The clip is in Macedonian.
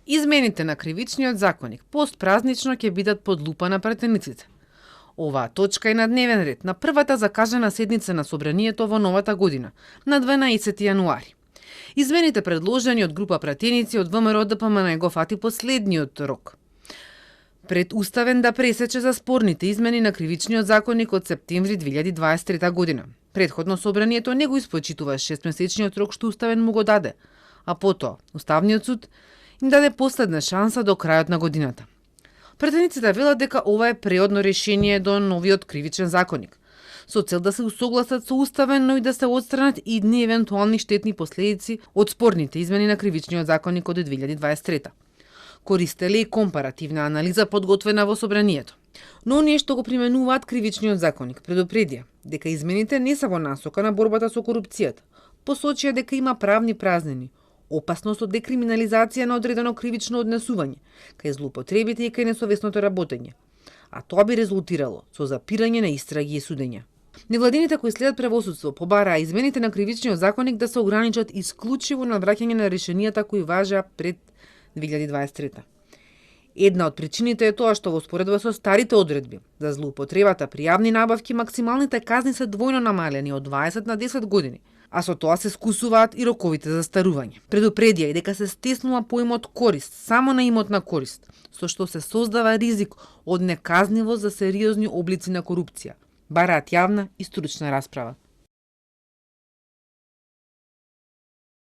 Измените на кривичниот законник постпразнично ќе бидат под лупа на пратениците. Оваа точка е на дневен ред на првата закажана седница на собранието во новата година, на 12 јануари. Измените предложени од група пратеници од ВМРО ДПМН го фати последниот рок пред уставен да пресече за спорните измени на кривичниот законник од септември 2023 година. Предходно собранието не го испочитува 6-месечниот рок што уставен му го даде, а потоа Уставниот суд им даде последна шанса до крајот на годината. Пратениците велат дека ова е преодно решение до новиот кривичен законник, со цел да се усогласат со уставен, но и да се отстранат идни евентуални штетни последици од спорните измени на кривичниот законник од 2023. Користеле и компаративна анализа подготвена во собранието. Но оние што го применуваат кривичниот законник предупредија дека измените не се во насока на борбата со корупцијата. Посочија дека има правни празнини, опасност од декриминализација на одредено кривично однесување, кај злоупотребите и кај несовесното работење. А тоа би резултирало со запирање на истраги и судења. Невладините кои следат правосудство побараа измените на кривичниот законник да се ограничат исклучиво на враќање на решенијата кои важеа пред 2023. Една од причините е тоа што во споредба со старите одредби за злоупотребата при јавни набавки максималните казни се двојно намалени од 20 на 10 години, а со тоа се скусуваат и роковите за старување. Предупредија и дека се стеснува поимот корист само на имотна корист, со што се создава ризик од неказнивост за сериозни облици на корупција. Бараат јавна и стручна расправа.